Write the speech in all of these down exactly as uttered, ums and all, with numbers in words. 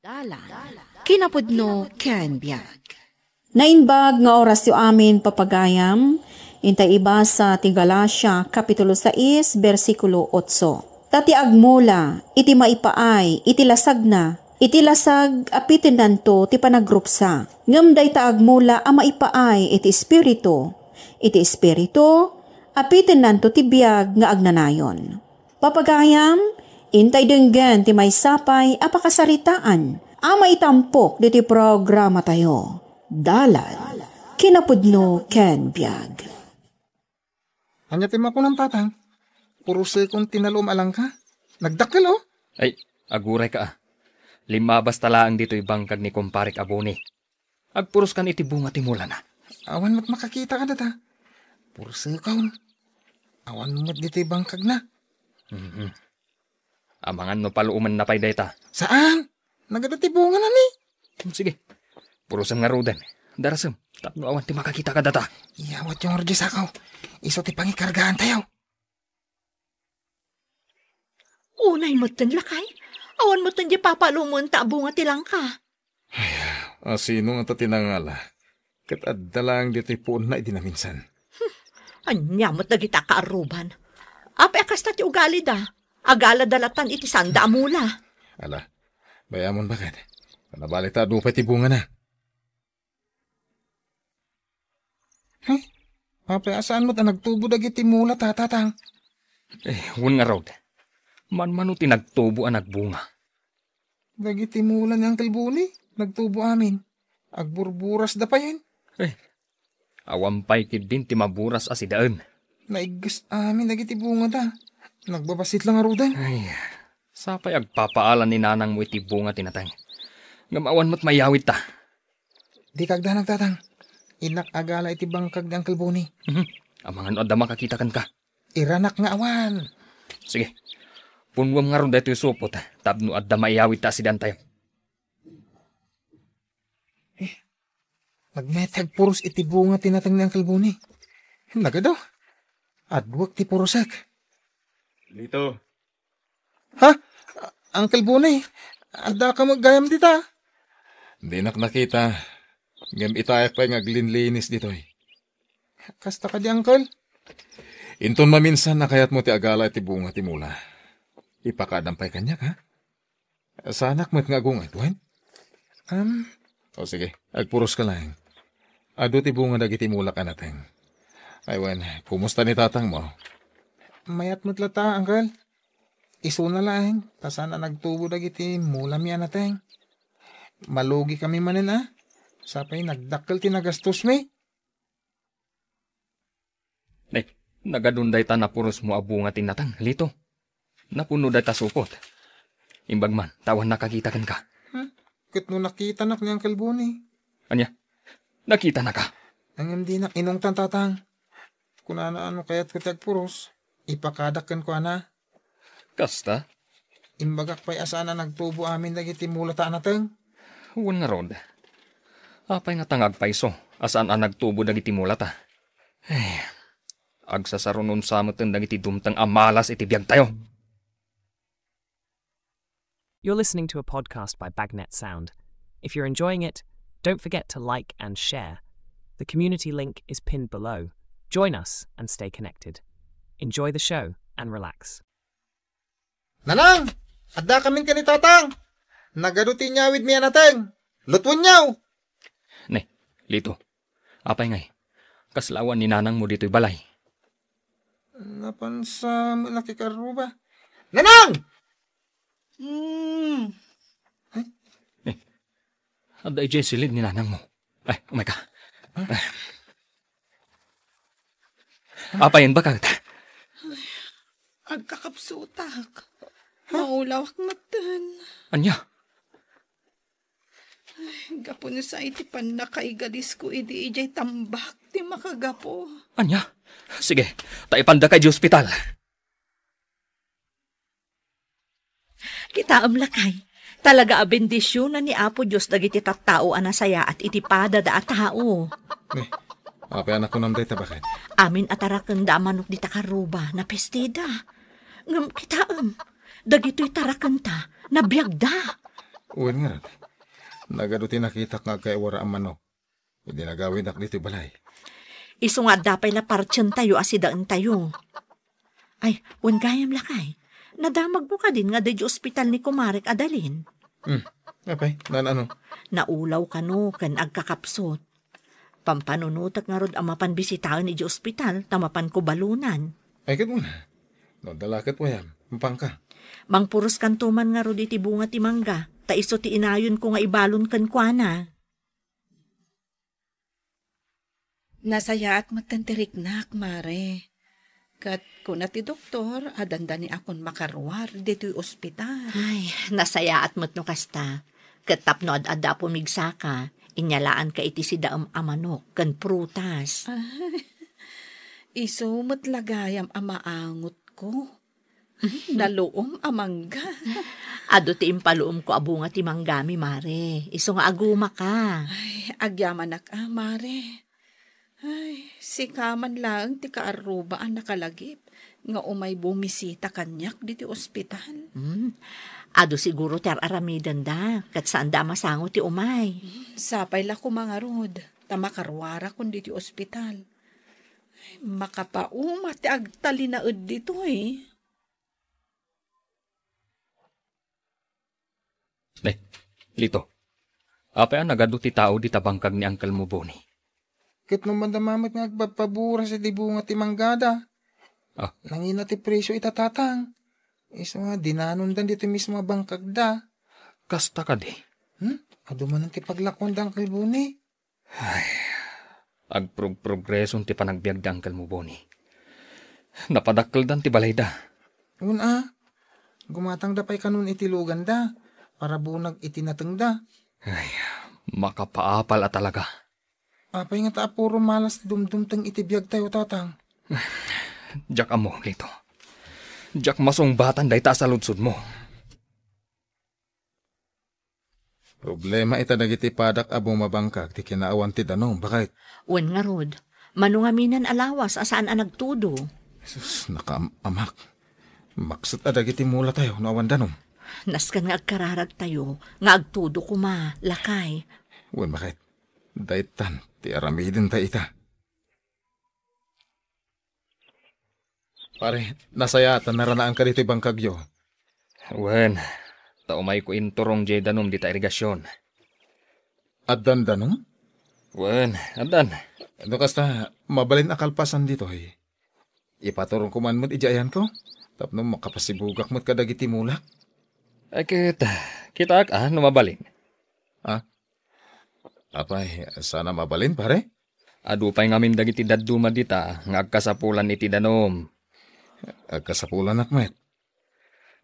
Dalan, kinapudno ken biag. Naimbag nga orasyo amin, papagayam. Intay ibasa ti Galacia, Kapitulo sais, bersikulo otso. Ta ti agmula iti maipaay iti lasagna, iti lasag apitennanto ti panagrupsa. Ngem dayta agmula a maipaay iti Espiritu, iti Espiritu apitennanto ti biag nga agnanayon. Papagayam, intay denggen ti maysa pay a pakasaritaan a maitampok ditoy programatayo. Dalan, kinapudno ken biag. Ania ti makunan, Tatang? Purusekon ti nalum a langka. Nagdakkel, oh. Ay, agurayka, ah. Limmabasta laeng ditoy bangkag ni Kumparek a Boni. Agpuroskan iti bunga ti mulana. Awan met makakita kadata. Purusekon. Awan met ditoy bangkagna. Mhm. Amangan no paluomenna pay dayta. Saan? Nagada ti bungana ni. Hmm, sige. Purosem ngaruden. Darasem, tapno awan ti makakita kadata. Iyawatyo ngarud diay sako. Isu ti pangikargaantayo. Unay metten, lakay. Awan metten diay papaluomenta a bunga ti langka. Ay, a sino ngata ti nangala? Ket adda laeng ditoy puonna idi naminsan. Ania met dagita a kaarruban? Apay a kasta ti ugalida? Agalada latan iti saanda a mula. Ala, bay-amon, baket. Nabali ta adu pay ti bungana. He? Apay a saan met a nagtubo dagiti mulata, Tatang? Eh, wen ngarud. Manmano ti nagtubo a nagbunga. Dagiti mula ni Uncle Boni, nagtubo amin. Agburburasda payen. Eh, awan pay ketdin ti maburas a sidaen. Naigges amin dagiti bungada. Nagbabassit la ngaruden. Ay, sapay agpapaalan ni nanangmo iti bunga ti nateng. Ngem awan met mayawidta. Dika agdanag, Tatang. Innak agala iti bangkag ni Uncle Boni. Mhm. Amangan no adda makakita kenka. Iranak nga awan. Sige. Punnuem ngarud daytoy supot tapno adda maiyawidta a sidaentayo. Eh, nagmayat ti agpuros iti bunga ti nateng ni Uncle Boni. Nagadu. Aduak ti purosek. Lito. Ha? Uncle Boni, addaka met gayam dita? Dinak nakita, ngem itayak pay nga aglinlinis ditoy. Kasta kadi, Uncle? Inton maminsan a kayatmo ti agala iti bunga ti mula, ipakaadam pay kaniak, ha? Saanak met nga agungayto, wen? Am, O sige, agpuroska laeng. Adu ti bunga dagiti mulak a nateng. Ay wen, kumusta ni tatangmo? Mayat met latta, Uncle. Isuna laeng, ta saan a nagtubo dagiti mulami a nateng. Malugikami manen a, sapay nagdakkel ti nagastosmi. Ne, nagadun dayta napurosmo a bunga ti nateng, Lito. Napuno dayta supot. Imbag man, ta awan nakakita kenka. Hmm? Ket no nakitanak ni Uncle Boni. Ania? Nakitanaka? Ngem dinak inungtan, Tatang. Kunana a no kayatko ti agpuros, ipakadak kenkuana. Kasta? Imbagak pay a saan a nagtubo amin dagiti mulata a nateng. Wen ngarud. Apay ngata nga agpayso a saan a nagtubo dagiti mulata? Ay, agsasarunon sa meten dagiti dumteng a malas iti biagtayo. You're listening to a podcast by Bagnet Sound. If you're enjoying it, don't forget to like and share. The community link is pinned below. Join us and stay connected. Enjoy the show and relax. Nanang! Addakamin ken ni Tatang! Nagadu ti inyawidmi a nateng! Lutwenyo! Ne, Lito. Apay ngay? Kasla awan ni nanangmo ditoy balay? Napansa met nakikarruba. Nanang! Hmm. Eh, adda idiay silid ni nanangmo. Ay, umayka. Apay, baket? Agkakapsutak. Maulawak metten. Ania? Gapu no sa iti pannakaigalisko idi idiay tambak ti makagapu. Ania? Sige, ta ipandaka idiay ospital. Kitaem, lakay, talaga a bendisionan ni Apo Dios dagiti tattao a nasayaat iti padada a tao. Eh, apay a nakunam dayta, baket? Amin a tarakenda a manok dita karruba, napestida. Ngem kitaem, dagitoy tarakenta, nabiagda. Wen ngarud, nagadu ti nakitak nga agkaiwara a manok idi nagawidak ditoy balay. Isu nga adda pay la partientayo a sidaentayo. Ay, wen gayam lakay. Nadamagmo kadin nga daydi ospital ni kumarek a dalin? Hmm. Apay, naan-ano? Naulaw kano ken agkakapsut. Pampanunotek ngarud a mapan bisitaen iti ospital ta mapanko balunan. Ay, ket una. No, dala ket wayam, mapanka. Mangpuruskanto man ngarud iti bunga ti mangga, ta isu ti inayonko nga ibalon kenkuana. Nasayaat metten ti riknak, Mare. Ket kuna ti doktor, adda ni akon makaruar ditoy ospital. Ay, nasayaat met no kasta. Ket tapno ad-adda a pumigsaka, inyalaanka iti sidaem a manok ken prutas. Ay, isu met la gayam a maangotko. Ay, naluom a mangga. Adu ti impaluomko a bunga ti manggami, Mare. Isu nga agumaka. Ay, agyamanak a, Mare. Ay, sika man laeng ti kaarruba a nakalagip nga umay bumisita kaniak ditoy ospital. Hmm. Adu siguro ti ar-aramidenda, ket saanda a masango ti umay. Hmm, sapay la koma ngarud, ta makaruarakon ditoy ospital. Ay, makapauma ti agtalinaed ditoy. Ne, Lito, apay a nagadu ti tao dita bangkag ni Uncle mo Boni? Ket no madama met nga agpapabura sadi bunga ti manggada. Ah. Nangina ti presyo ita, Tatang. Isu nga dinanondan ditoy mismo a bangkagda. Kasta kadi? Hmm? Adu manen ti paglakuan da Uncle Boni. Ay, agprog-progreson ti panagbiag da Uncle mo Boni. Napadakkeldan ti balayda. Wen a, gumatangda pay kanon iti luganda, para bunag iti natengda. Ay, makapaapal a talaga. Apay nga ta a puro malas ti dumdumteng iti biagtayo, Tatang? Diak ammo, Lito. Diak masungbatan dayta a saludsodmo. Problema ita dagiti padak a bumabangkag ti kinaawan ti danum, baket. Wen ngarud, mano ngamin a lawas a saan a nagtudo? Jesus, nakaam-amak. Maksut a dagiti mulatayo no awan danum. Nasken nga agkararagtayo nga agtudo koma, lakay. Wen, baket. Daytan ti aramidenta ita. Pare, nasayaat a naranaanka ditoy bangkagyo. Wen, ta umayko inturong diay danum dita irigasion. Addan danum? Wen, addan. No kasta, mabalin a kalpasan ditoy, ipaturongko man met idiay ayanko, tapno makapasibugak met kadagiti mulak. Ay, ket, kitaak, a, no mabalin. Ah? Apay, saan a mabalin, pare? Adu pay ngamin dagiti dadduma dita nga agkasapulan iti danum. Agkasapulanak met.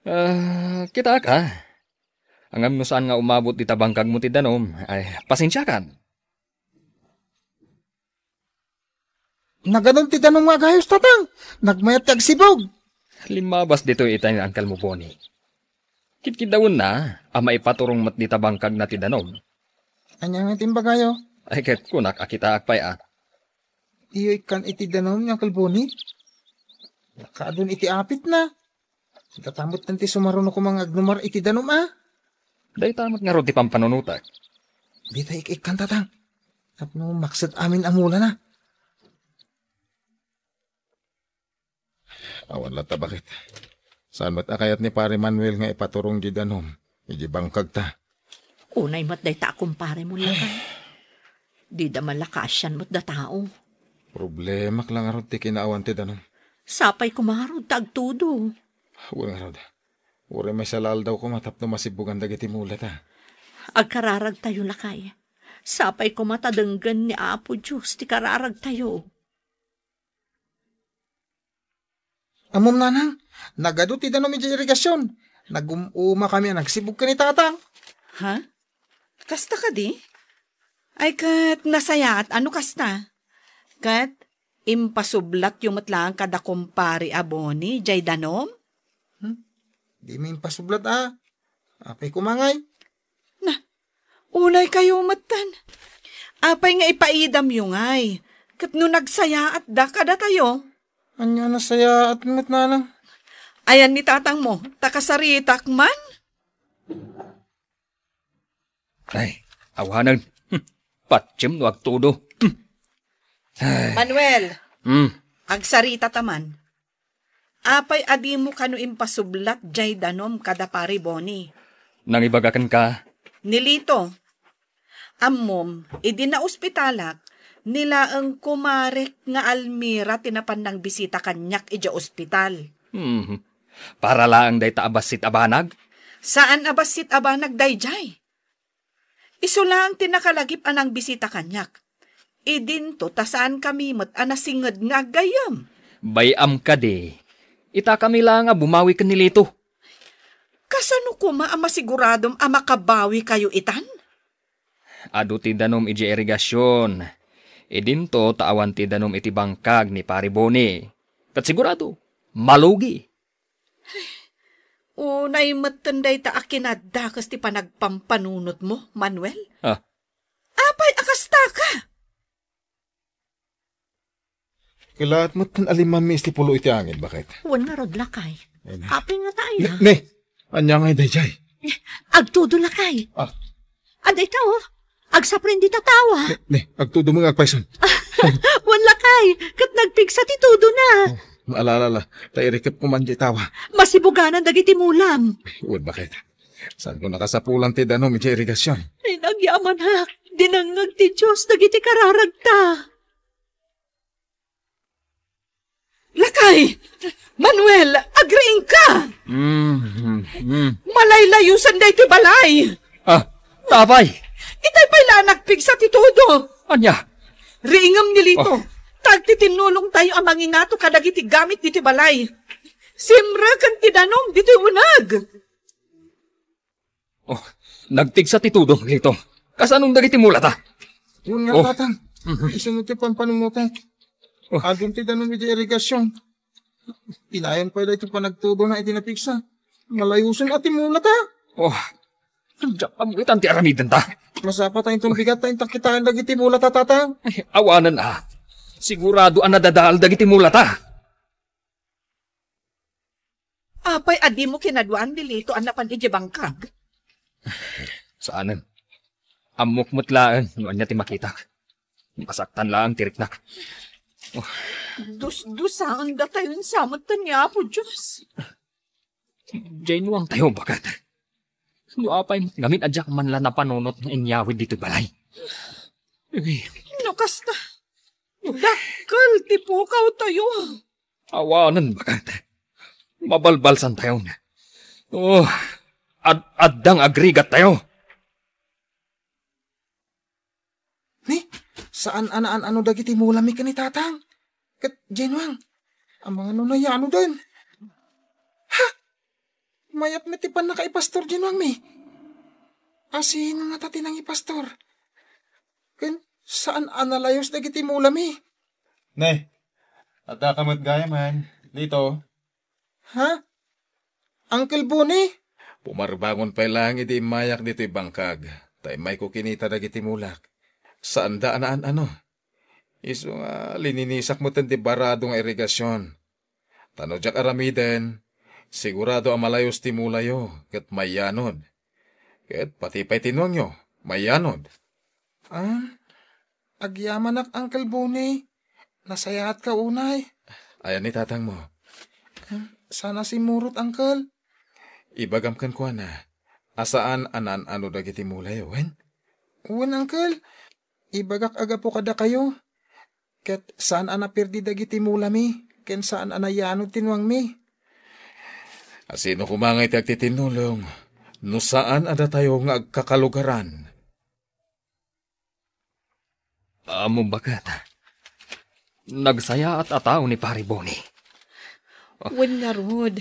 Ah, kitaak, a. Ngem no saan nga umabot dita bangkagmo ti danum, ay, pasensiakan. Naganun ti danum nga agayos, Tatang. Nagmayat ti agsibug. Limmabas ditoy itay ni Uncle mo, Boni. Kitkiddawenna a maipaturong met dita bangkagna ti danum. Ania nga ti imbagayo? Ay, ket kunak a kitaak pay a. Diyo ikkan iti danum, Uncle Boni? Nakaadun iti apitna. Data met ti sumaruno koma nga agnumar iti danum a. Dayta met ngarud ti pampanunotak. Dita ik-ikkan, Tatang. Tapno maksud amin a mulana. Awan latta, baket. Saan met a kayat ni Pare Manuel nga ipaturong di danum iti bangkagta? Unay met dayta a kumpare mo, lakay. Dida man la kaasian met da tao. Problemak la ngarud ti kinaawan ti danum. Sapay koma ngarud ta agtudo. Wen ngarud. Uray maysa la aldaw koma tapno masibugan dagiti mulata. Agkararagtayo, lakay. Sapay koma ta denggen ni Apo Dios ti kararagtayo. Ammom, nanang, nagadu ti danum idiay irigasion. Nagum-umakami a nagsibug ken ni tatang. Ha? Kasta kadi? Ay, ket nasayaat a no kasta. Ket impasublatyo met laeng kada kumpare a Boni jay danum? Hmm? Dimi impasublat a. Apay koma ngay? Na, unay kayo metten. Apay nga ipaidamyo ngay? Ket no nagsayaatda kadatayo? Ania nasayaat met, nanang? Ayan ni tatang mo, ta kasaritak man? Ay, awanen. Hmm. Patiem no agtudo. Hmm. Ay. Manuel, Hmm. agsarita ta man. Apay a dimo kano impasublat jay danom kada Pari Boni? Nangibaga kenka? Ni Lito, ammom, idi naospitalak, ni laeng kumarek nga Almira ti napan nangbisita kaniak idiay ospital. Hmm. Para laeng dayta a bassit a banag? Saan a bassit a banag dayjay. Isu laeng ti nakalagip a nangbisita kaniak. Idinto ta saankami met a nasinged nga aggayyem. Bay-am kadi, itakami laeng a bumawi ken ni Lito. Kasano koma a masiguradom a makabawikayo itan? Adu ti danom idiay irigasion. Idinto ta awan ti danom iti bangkag ni Pari Boni. Ket sigurado, malugi. Unay metten dayta a kinadakes ti panagpampanunotmo, Manuel. Ah. Apay a kasta ka? Kalaat metten a limmamiis ti pulo iti angin, baket. Wen ngarud, lakay. Ay, na. Apay nga tayo? Ne, ne. Ania ngay dayjay? Agtudo, lakay. Ah. Adda ita, oh. Agsaprindi ta tawa. Ne, ne, agtudo mo nga agpayson. Wen lakay, ket nagpigsa ti tudo na. Oh, maalala la, ta irikep ko man di tawa. Masibuganan dagiti mulam. Wen, baket. Saan ko nakasapulan ti danom iti irigasion? Ay, nagyamanak. Dinangngeg ti Dios dagiti kararagta. Lakay! Manuel, agriingka! Mm, mm, mm. Malaylayusan daytoy balay! Ah, tapay! Itay pay la a nagpigsa ti tudo! Ania? Riingem ni Lito. Oh. Ta agtitinnulongtayo a mangingato kadagiti gamit ditoy balay. Simreken ti danom ditoy uneg. Oh, nagpigsa ti tudo, Lito. Kasanon dagiti mulata? Wen nga, oh. Tatang. Mhm. Isu ti pampanunotek. Oh. Adun ti danom iti irigasion. Ilayan pay daytoy panagtudona iti napigsa. Malayusen a ti mulata. Oh. Diak ammo itan ti aramidenta. Masapatayo inton bigat ta intak kitaen dagiti mulata, tatang. Ay, awanen a. Sigurado a nadadael dagiti mulata. Apay a dimo kinaduaan ni Lito a napan idiay bangkag? Saanen. Ammok met laeng no ania ti makitak. Masaktan laeng ti riknak. Oh. Dusdusaendatayon sa met ni Apo Dios. Diay nuangtayo, baket. No apay met ngamin a diak man la napanunot nga inyawid ditoy balay. Uy. No kasta, dakkel ti pukawtayo. Awanen, baket. Mabalbalsantayon. Oh, ad-, adda nga agrigattayo. Ni, saan a naan-ano dagiti mulami ken ni Tatang? Ket Jenwang, amangan no nayanoden. Ha? Mayat met ti pannakaipastor, Jenwang mi. Asino ngata ti nangipastor? Ken saan a nalayus dagiti mulami? Ne, adda ka met gayamen, Lito. Ha? Uncle Boni? Pumarbangon pay laeng idi immayak ditoy bangkag, ta immayko kinita dagiti mulak. Saanda a naan-ano. Isu nga lininisak metten ti barado nga irigasion. Ta no diak aramiden, sigurado a malayus ti mulayo ket mayanod. Ket pati pay ti nuangyo, mayanod. Ah, agyamanak, Uncle Boni. Nasayaatka unay. Ayan ni tatangmo. Ah, saan a simmurot, Uncle. Ibagam kenkuana a saan a naan-ano dagiti mulayo, wen? Wen, Uncle. Ibagak a gapu kadakayo. Ket saan a naperdi dagiti mulami, ken saan a nayanod ti nuangmi. Asino koma nga iti agtitinnulong no saan a datayo nga agkakalugaran? Ammom, baket, nagsayaat a tao ni Pari Boni. Wen ngarud,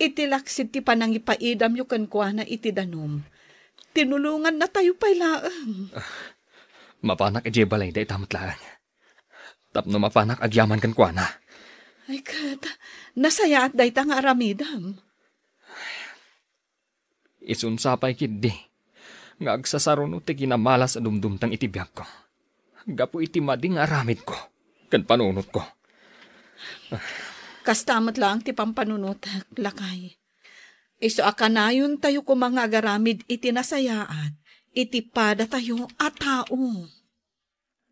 iti laksid ti panangipaidamyo kenkuana iti danum, tinulongannatayo pay laeng. Mapanak idiay balay dayta met laeng. Tapno mapanak agyaman kenkuana. Ay, ket, nasayaat dayta nga aramidem. Isun sa pay ketdi nga agsasaruno ti kinamalas a dumdumteng iti biagko, gapu iti madi nga aramidko ken panunotko. Kasta met laeng ti pampanunotek, lakay. Isu a kanayontayo koma nga agaramid iti nasayaat, iti padatayo a tao.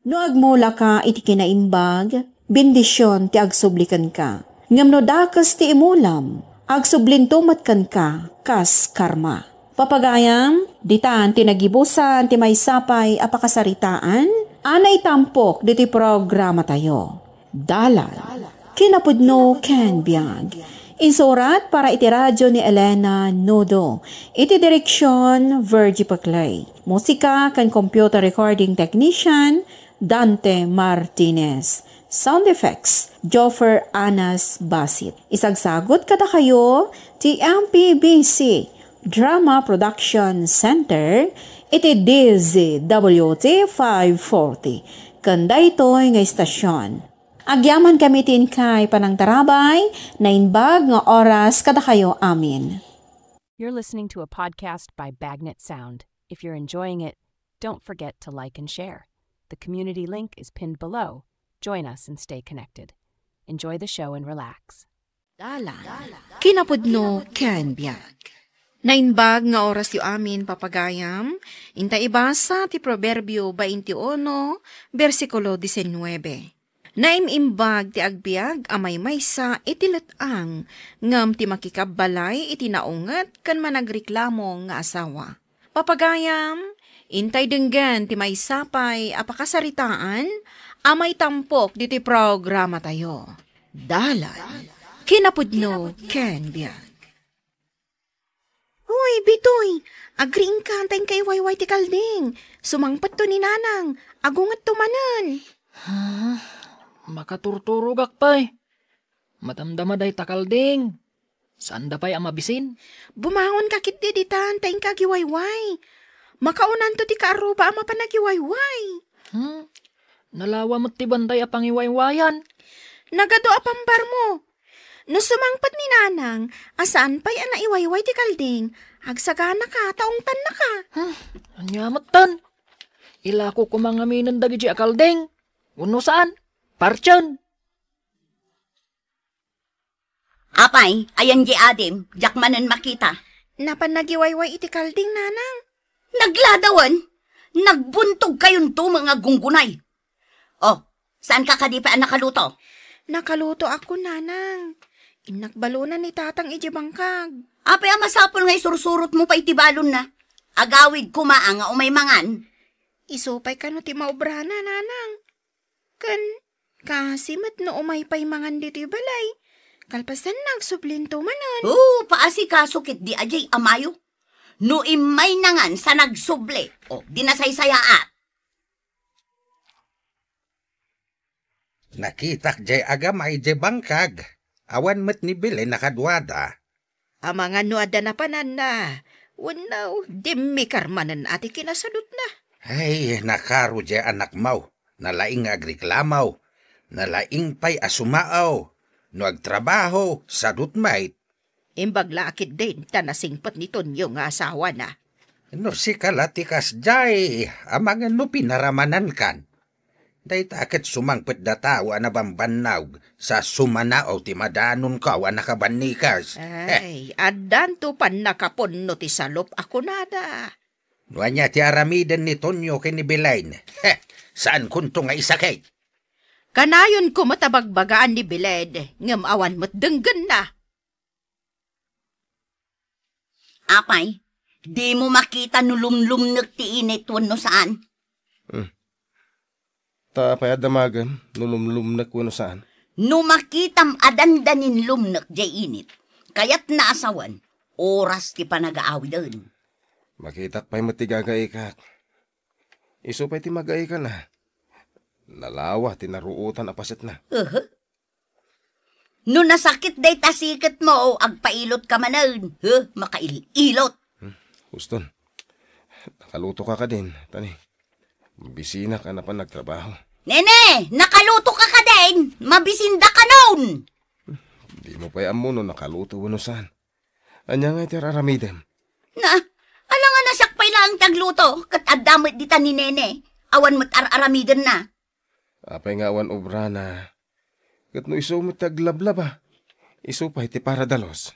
No agmulaka iti kinaimbag, bendision ti agsubli kenka. Ngem no dakes ti imulam, agsublinto met kenka kas karma. Papagayam, ditan ti nagibusan ti maysa pay a pakasaritaan a naitampok ditoy programatayo. Dalan, kinapudno ken biag. Insurat para iti radyo ni Elena Nudo. Iti direksyon, Virgie Paclay. Musika ken computer recording technician, Dante Martinez. Sound effects, Joffer Anas Basit. Isagsagot kadakayo ti M P B C Drama Production Center iti D Z W T five forty. Ken daytoy nga istasyon. Agyamankami ti inkay panangtarabay, naimbag nga oras kadakayo amin. You're listening to a podcast by Bagnet Sound. If you're enjoying it, don't forget to like and share. The community link is pinned below. Join us and stay connected. Enjoy the show and relax. Dalan, kinapudno ken biag. Naimbag nga orasyo amin, papagayam, inta ibasa ti Proverbio twenty-one, bersikulo diecinuebe. Naim-imbag ti agbiag a maymaysa iti let-ang, ngem ti makikabbalay iti naunget ken managreklamo nga asawa. Papagayam, intay denggen ti maysa pay a pakasaritaan a maitampok ditoy programatayo. Dalan, kinapudno ken biag. Hoy, Bitoy, agriingka ta inka iwayway ti kalding. Sumangpetto ni Nanang, agungetto manen. Ha? Makaturturogak pay. Madamdama dayta kalding. Saanda pay a mabisin? Bumangonka ketdi ditan ta inka agiwayway. Makaunanto ti kaarruba a mapan agiwayway. Hmm? Nalawa met ti bantay a pangiwaywayan. Nagadu a pambarmo. No sumangpet ni Nanang a saan pay a naiwayway ti kalding, agsaganaka ta ungtannaka. Hmm, ania metten? Ilako koma ngaminen dagiti a kalding. Wenno saan? Partien. Apay, ayan di adim, diak manen makita. Napan nagiwayway iti kalding, Nanang. Nagladawen? Nagbuntog kayonto nga gunggunay. Oh, saanka kadi pay a nakaluto? Nakaluto ako, Nanang. Innak balonan ni Tatang idiay bangkag. Apay a masapul nga isursurotmo pay ti balonna? Agawid koma nga umay mangan. Isu pay kano ti maobrana, Nanang. Ken kaasi met no umay pay mangan ditoy balay. Kalpasanna, agsublinto manen. Oh, paasikaso ketdi a diay amayo. No immay nangan sa nagsubli, oh, di nasaysayaat. Nakitak diay agama idiay bangkag. Awan met ni Belen a kaduada. Amangan no adda napananna. Wenno, dimmikar manen a ti kinasadutna. Ay, nakaro diay anakmaw. Nalaing nga agreklamaw. Nalaing pay a sumaaw. No agtrabaho, sadut met. Imbag la a ketdin ta nasingpet ni Tonio nga asawana. No sika la ti kasdiay, amangan no pinaramanankan. Dayta ket sumangpet da tao a nabambannog sa sumanaaw ti madanonkaw a nakabannikas. Ay, addanto pannakapunno ti salup a kunada. No ania ti aramiden ni Tonio ken ni Belen? Heh, saankonto nga isakit. Kanayonko met a bagbagaan ni Belen, ngem awan met denggenna. Apay, dimo makita no lumlumnek ti init wenno saan? Hmm. Ta apay a damagem no lumlumnek wenno saan? No makitam a dandanin lumnek diay init, kayatna a sawen, oras ti panagaawiden. Makitak pay met ti gagaikak. Isu pay ti magaikan a. Nalawa ti naruotan a pasetna. Uhu. No nasakit dayta siketmo, agpailotka manen. Huh, makail-ilot. Hmm, Houston, nakalutoka kadin, tani. Bisinak a napan nagtrabaho. Nene, nakalutoka kadin. Mabisinda kanon. Dimo pay ammo no nakaluto wenno saan. Ania ngay ti ar-aramidem? Na, alangan a siak pay laeng ti agluto, ket adda met dita ni Nene. Awan met ar-aramidenna. Apay nga awan obrana, ket no isu met ti aglablaba, isu pay ti paradalos.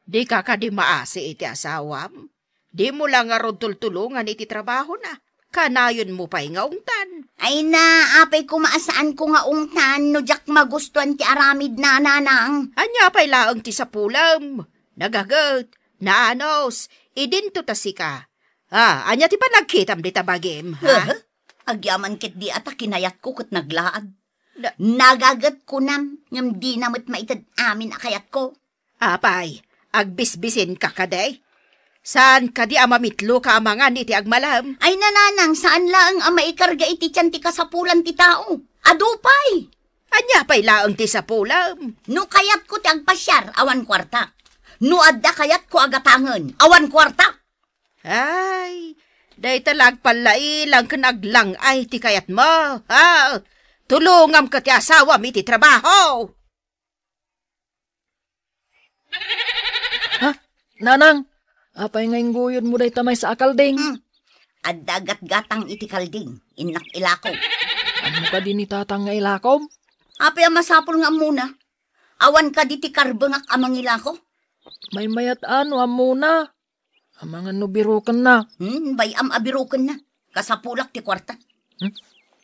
Dika kadi maasi iti asawam? Dimo la ngarud tultulongan iti trabahona. Kanayonmo pay nga ungtan. Ay na, apay koma a saanko nga ungtan no diak magustuan ti aramidna, nanang. Ania pay laeng ti sapulem? Nagaget, naanus, idinto ta sika. Ah, ania ti panagkitam dita bagim, ha? Aha. Agyaman ketdi a ta kinayatko ket naglaag. Na- Nagaget kunam, ngem dina met maited amin a kayatko. Apay, agbisbisinka kadi? Saan kadi a mamitloka a mangan iti agmalem? Ay, nanang, saan laeng a maikarga iti tian ti kasapulan ti tao. Adu pay. Ania pay laeng ti sapulem? No kayatko ti agpasiar, awan kuarta. No adda kayatko a gatangen, awan kuarta. Ay, dayta la agpallailang ken aglang-ay ti kayatmo, ha? Tulongam ket ti asawam iti trabaho. Ha? Nanang, apay nga ingguyodmo dayta maysa a kalding? Hmm. Adda gatgatang iti kalding, innak ilako. Ania kadi ni tatang nga ilakom? Apay a masapul nga ammona? Awan kadi ti karbengak a mangilako? Maymayat a no ammona. Amangan no birokenna. Hmm, bay-am a birokenna. Kasapulak ti kuarta. Hmm?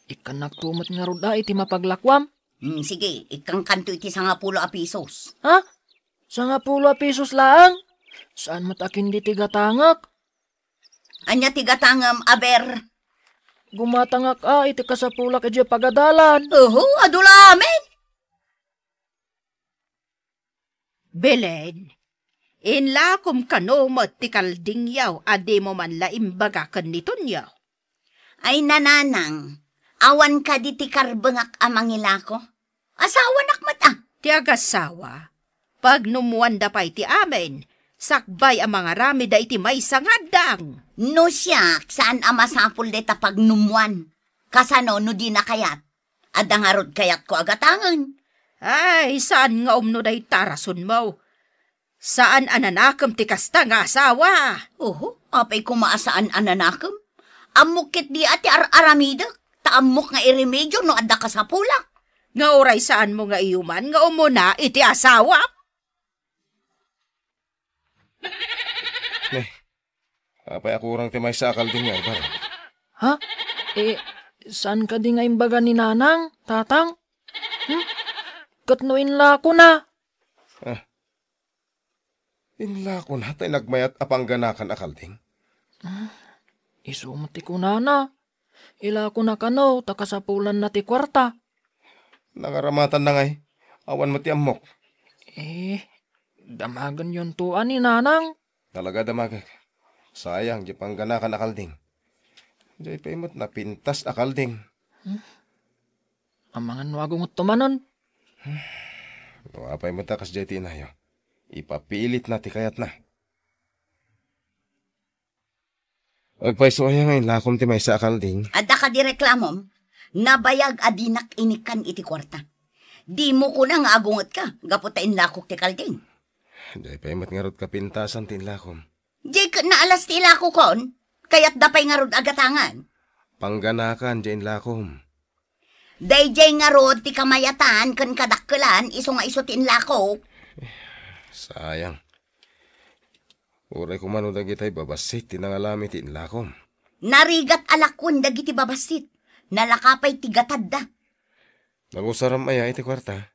Ikkannakto met ngarud a iti mapaglakuam. Hmm, sige, ikkankanto iti sangapulo a pisos. Ha? Sangapulo a pisos laeng? Saan met a ken di ti gatangek? Ania ti gatangem, aber? Gumatangak a iti kasapulak idiay pagadalan. Oho, adu la amin. Belen, inlakom kano met ti kaldingyo a dimo man la imbaga ken ni Tonyo? Ay, nanang, awan kadi ti karbengak a mangilako? Asawanak met a. Ti agasawa, pagnummuanda pay ti amin, sakbay a mangaramid iti maysa nga addang. No siak, saan a masapul dayta pagnummuan. Kasano no dina kayat? Adda ngarud kayatko a gatangen. Ay, saan nga umno dayta a rasonmo. Saan a nanakem ti kasta nga asawa. Oho, apay koma a saan a nanakem? Ammok ketdi a ti ar-aramidek, ta ammok nga iremedio no adda kasapulak. Nga uray saanmo nga iyuman nga umuna iti asawa? Ne, apay a kurang ti maysa a kalding nga ibaga? Ha? Eh, saan kadi nga imbaga ni Nanang, Tatang? Hmm? Ket no inlakona? Ah. Inlakona ta inagmayat a pangganakan a kalding? Ah, isu met ti kunana. Ilakona kano ta kasapulanna ti kuarta. Nangaramatanna ngay. Awan met ti ammok. Eh, damagenyon to a ni Nanang. Talaga damagek. Sayang, di pangganakan a kalding. Di pay met napintas a kalding. Hmm? Amangan no agunget to manen. No apay met a kasdiay ti inayo, ipapilitna ti kayatna. Agpayso aya nga inlakom ti maysa a kalding? Adda kadi reklamom? Nabayag a dinak inikkan iti kuarta. Dimo kuna nga agungetka gapu ta inlakok ti kalding. Diay pay met ngarud kapintasan ti inlakom. Diay ket naalas ti ilakokon, kayatda pay ngarud a gatangan. Pangganakan diay inlakom. Daydiay ngarud ti kamayatan ken kadakkelan isu nga isu ti inlakok. Sayang. Uray koma no dagitay babassit ti nangalami ti inlakom. Narigat a lakuen dagiti babassit. Nalaka pay ti gatadda. Nangusaram aya iti kuarta?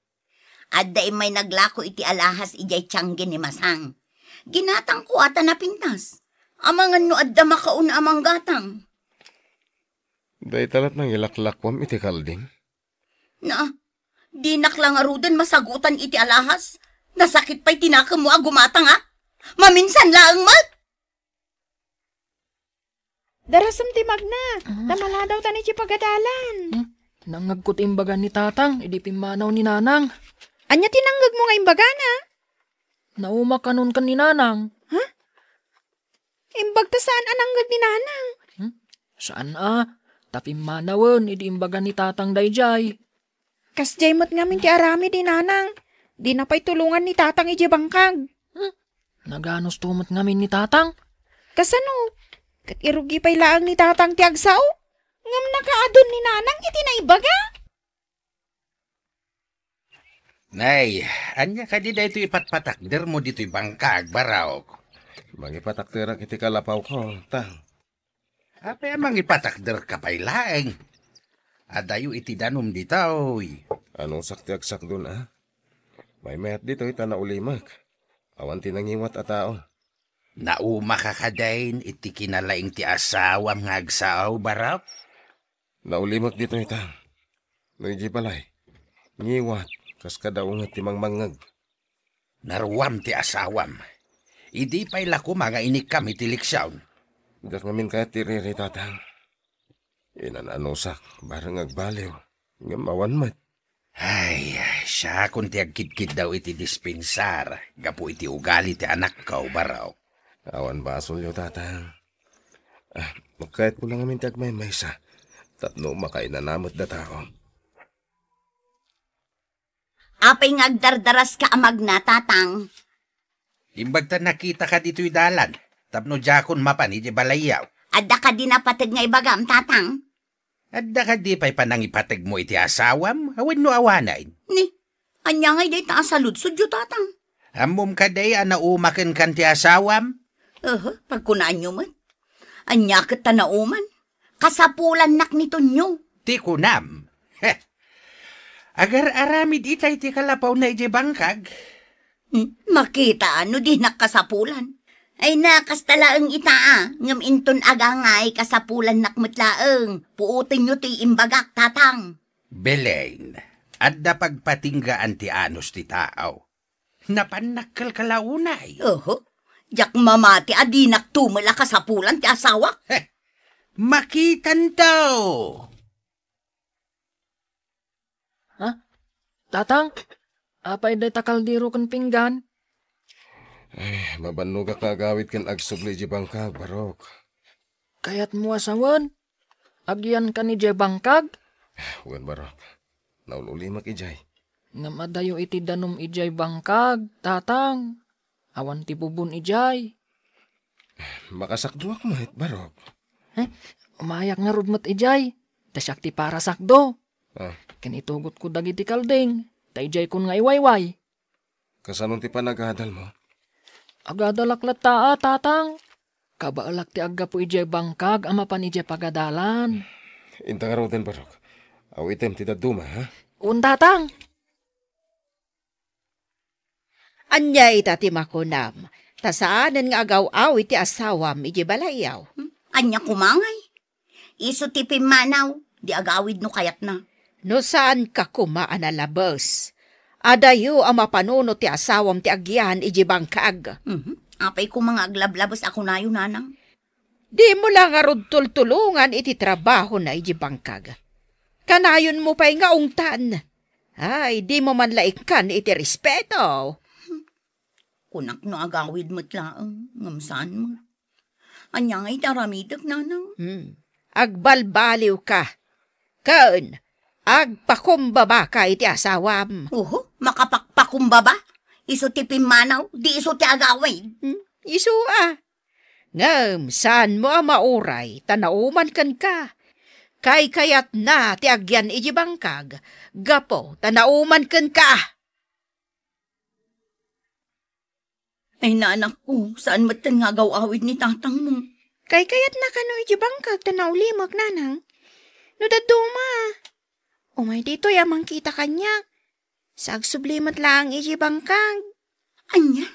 Adda immay naglako iti alahas idiay tianggen ni Masang. Ginatangko a ta napintas. Amangan no adda makauna a manggatang. Dayta lat nangilaklakuam iti kalding? Na, dinak la ngaruden masagutan iti alahas. Nasakit pay ti nakemmo a gumatang, a? Maminsan laeng met! Darasem ti magna, ta maladaw ta ni ti pagadalan. Hmm? Nangngegko ti imbaga ni Tatang idi pimmanaw ni Nanang. Ania ti nangngegmo nga imbagana? Nauma kanon ken ni Nanang. Ha? Imbag ta saan a nangngeg ni Nanang? Hmm? Saan a, ta pimmanawen idi imbaga ni Tatang daydiay. Kasdiay met ngamin ti aramid ni Nanang. Dina pay tulongan ni Tatang idiay bangkag. Hmm? Naganusto met ngamin ni Tatang. Kasano? Ket irugi pay laeng ni Tatang ti agsao? Ngem nakaadun ni Nanang iti naibaga. Nay, ania kadi daytoy ipatpatakdermo ditoy bangkag, Barok? Mangipatakderak iti kalapawko, Tang. Apay a mangipatakderka pay laeng? Adayo iti danum ditoy. Anusak ti agsakdon, a? Maymayat ditoy ta naulimek. Awan ti nangiwat a tao. Naumaka kadin iti kinalaing ti asawam nga agsao, Barok? Naulimek ditoy, Tang. No idiay balay, ngiwat, kas kada unget ti mangmangngeg. Naruam ti asawam. Idi pay la koma nga inikkam iti leksion. Diak ngamin kayat ti riri, Tatang. Inan-anusak, bareng agbaliw. Ngem awan met. Ay, siakon ti agkidkiddaw iti dispensar gapu iti ugali ti anakko, Barok. Awan basolyo, Tatang. Ah, kayatko lang ngamin ti agmaymaysa tapno makainana met dataon. Apay nga agdardaraska a magna, Tatang? Imbag ta nakitaka ditoy dalan tapno diakon mapan iti balayyo. Adda kadi napateg nga ibagam, Tatang? Adda kadi pay panangipategmo iti asawam, wenno awanen? Ni, ania ngay dayta a saludsodyo, Tatang? Ammom kadi a naumakenkan ti asawam? Aha, pagkunaanyo met. Ania ket ta nauman? Kasapulannak ni Tonyo. Ti kunam. Heh. Agar-aramid itay ti kalapawna idiay bangkag. Hmm, makita no dinak kasapulan. Ay na, kasta laeng ita a, ngem inton agangay kasapulannak met laeng, puotenyo ti imbagak, Tatang. Belen, adda pagpatinggaan ti anus ti tao. Napannak kalkalaunay. Oho, diak mamati a dinak tumel a kasapulan ti asawak. Heh, makitanto. Ha? Tatang, apay dayta kaldero ken pinggan? Ay, mabannogak nga agawid ken agsubli idiay bangkag, Barok. Kayatmo a sawen? Agyankan idiay bangkag? Wen, Barok. Naul-ulimek idiay. Ngem adayo iti danum idiay bangkag, Tatang. Awan ti bubon idiay. Makasakdoak met, Barok. Eh, umayak ngarud met idiay. Ta siak ti parasakdo. Ah. Ken itugotko dagiti kalding, ta idiaykon nga iwayway. Kasano ti panagadalmo? Agadalak latta a, Tatang. Kabaelak ti aggapu idiay bangkag a mapan idiay pagadalan. Inta ngaruden, Barok. Awitem ti dadduma, ha? Un, Tatang. Ania ita ti makunam? Ta saanen nga agaw-awid ti asawam idiay balayyo. Hmm? Ania koma ngay? Isu ti pimmanaw, di agawid no kayatna. No saanka koma a nalabes, adayo a mapanunot ti asawam ti agyan idiay bangkag. Mhm. Apay koma nga aglablabes a kunayo, Nanang? Dimo la ngarud tultulongan iti trabahona idiay bangkag. Kanayonmo pay nga ungtan. Ay, dimo man la ikkan iti respeto. Kunak no agawid met laeng, ngem saan met. Ania nga iti aramidek, Nanang? Hmm. Agbalbaliwka. Ken, agpakumbabaka iti asawam. Oho, makapakpakumbaba? Isu ti pimmanaw, di isu ti agawid. Hmm? Isu a. Ngem, saanmo a mauray ta nauman kenka. Kaykayatna ti agyan iti bangkag, gapu ta nauman kenka. Ay, nanakko, saan metten nga agaw-awid ni tatangmo? Kaykayatna kano iti bangkag ta naulimek, nanang. No dadduma, umay ditoy a mangkita kaniak. Sa agsubli met laeng iti bangkag. Ania?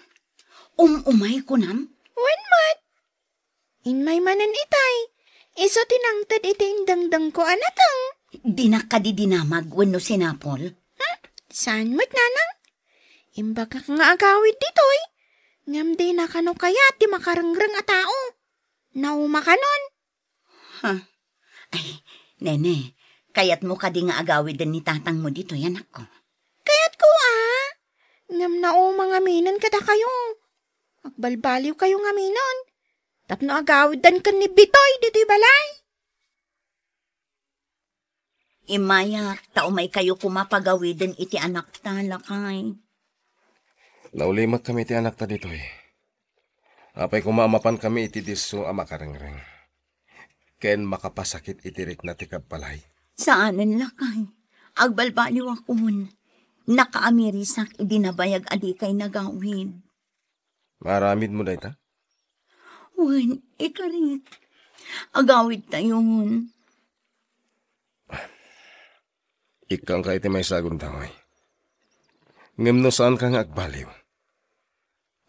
Um-umay kunam? Wen met. Immay manen itay. Isu ti nangted iti indengdengko a nateng. Dinak kadi dinamag wenno sinapol? Hmm? Saan met, nanang? Imbagak nga agawid ditoy. Ngem dina kano kayat ti makarengreng a tao. Nauma kanon. Ha? Ay, nene, kayatmo kadi nga agawiden ni tatangmo ditoy, anakko? Kayatko a. Ngem nauma ngaminen kadakayo. Agbalbaliwkayo ngaminen. Tapno agawiddan ken ni Bitoy ditoy balay. Immayak, ta umaykayo koma pagawiden iti anakta, lakay. Naulimekkami iti anakta ditoy. Apay koma a mapankami iti disso a makarengreng ken makapasakit iti rikna ti kabbalay? Saanen, lakay. Agbalbaliwakon. nakaamirisak idi nabayag a dikay nagawid. Maaramidmo dayta? Wen, ikarik. Agawidtayon. Ikkanka iti maysa a gundaway. Ngem no saanka nga agbaliw,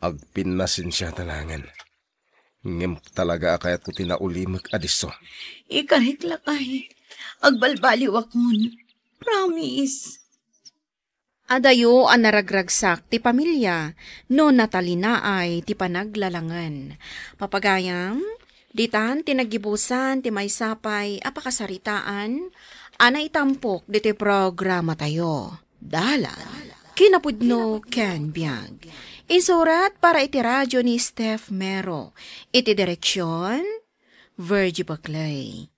agpinnasensiata laengen. Ngem talaga a kayatko ti naulimek a disso. Ikarik lakay, agbalbaliwakon. Promise. Adayo a naragragsak ti pamilya no natalinaay ti panaglalangen. Papagayam, ditan ti naggibusan ti maysa pay a pakasaritaan a naitampok ditoy programatayo. Dalan, kinapudno ken biag. Insurat para iti radio ni Steph Mero. Iti direksyon, Virgie Baclay.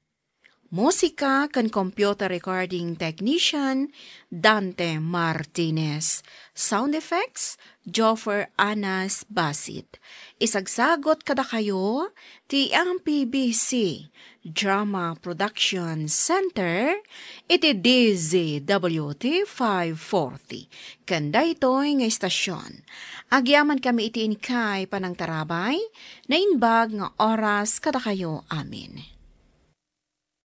Musika ken computer recording technician, Dante Martinez. Sound effects, Joffer Anas Basit. Isagsagot kadakayo ti M P B C Drama Production Center iti D Z W T five forty. Ken daytoy nga istasyon, agyamankami iti inkay panangtarabay, naimbag nga oras kadakayo amin.